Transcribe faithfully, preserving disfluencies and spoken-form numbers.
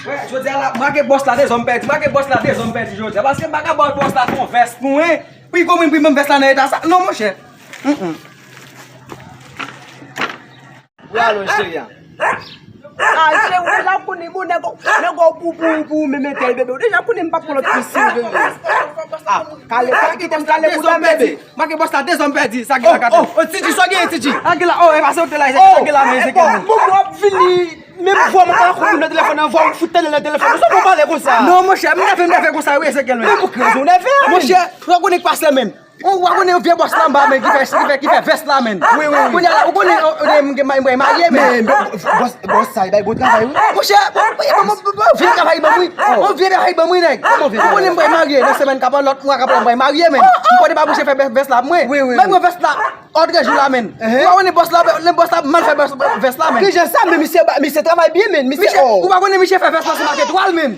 Jodi a la, make bòs la, dezòm pèdi. Make bòs la, dezòm pèdi jodi a. Paske m pa ka ba bòs la fè yon vès pou mwen. Pou li konprann pou li ban m vès la nan eta sa. Non, monchè. Mm, mm. Ou alonj, cheri a. Ah, cheri, ou deja konnen, bon, nèg, nèg, ou pou, pou, pou, men, men, tèl, bebe. Ou deja konnen m p ap pran lòt fi si ou vle. Ah, kale, kale, kite m kale pou dòmi, bebe. Make bòs la, dezòm pèdi. Sa gen la, gade. Oh, oh, Titi, sa gen, Titi? Sa gen la, oh, e pa se ou te la, sa gen la, men, se ke bon, bon, w ap vini. Menm vwa mwen pa konprann nan telefòn nan, vwa ou fout tande nan telefòn. Sa pou pale konsa? Non, monchè, m nève, m nève konsa, wi, Ezekiel, men. Men pou ki rezon w nève a, men? Monchè, w konnen k pas la, men. Ou, w konnen vye bòs la anba, men, ki fè, ki fè, ki fè vès la, men. Wi, wi, wi. Kounye a la, ou konnen, o, o, m, m, m, m marye, men. Men, men, bòs, bòs sa, li bay bon travay, wi. Monchè, bon, bon, bon, bon, bon, vye travay ban m, wi. Bon, vye travay ban m, wi, nèg. Ou konnen m pral marye, nan semèn k ap vini, lòt mwa k ap vini, m pral marye, men. M konnen pa bouche fè vès, vès la, mwen. Wi, wi, wi. Mwen, mwen vès la. Òdrejou la, men. Ou pa konnen bòs la, le bòs la mal fè vès, vès la, men. Ki jan sa, men misye, misye travay byen, men. Misye, oh. Ou pa konnen misye fè vès la sou make twal, men.